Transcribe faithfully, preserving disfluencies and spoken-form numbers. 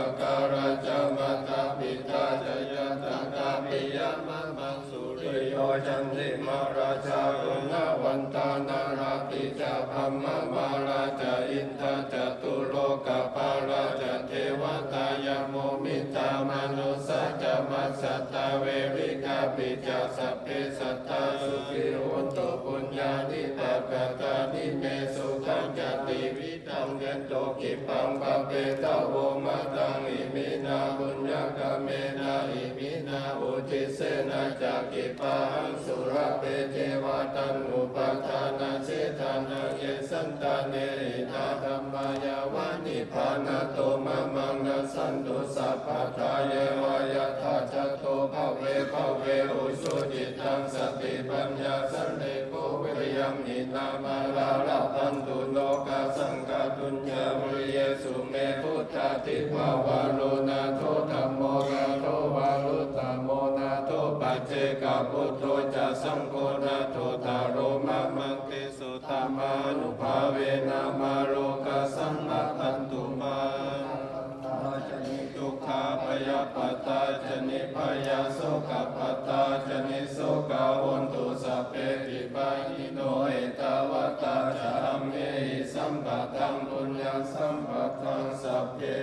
Ākārā ca mātā pitā ca ñātakā piyā mamaṃ, suriyo candimā rājā guṇavantā narāpi ca, brahmamārā ca indā ca catulokapālā ca devatā, yamo mittā manussā ca majjhattā verikāpi ca, sabbe sattā sukhī hontu puññāni pakatāni me, sukhañca tivi taṃ dentu khippaṃ pāpetha vo mataṃ. Iminā puññakammena iminā uddisena ca khippāhaṃ sulabhe ceva taṇhupādānachedanaṃ. Ye santāne hīnā dhammā yāva nibbānato mamaṃ nassantu sabbadā yeva yattha jāto bhave bhave ujucittaṃ satipaññā sallekho viriyamhinā mārā labhantu nokāsaṃ kātuñca viriyesu me. Buddhādhipavaro nātho dhammo nātho varuttamo nātho paccekabuddho ca saṅgho nāthottaro mamaṃ tesottamānubhāvena mārokāsaṃ labhantu mā. Dukkhā bhayappattā ca nibbhayā sokappattā ca nissokā hontu sabbepi pāṇino. Ettāvatā ca amhehi sambhataṃ puññasampadaṃ sabbe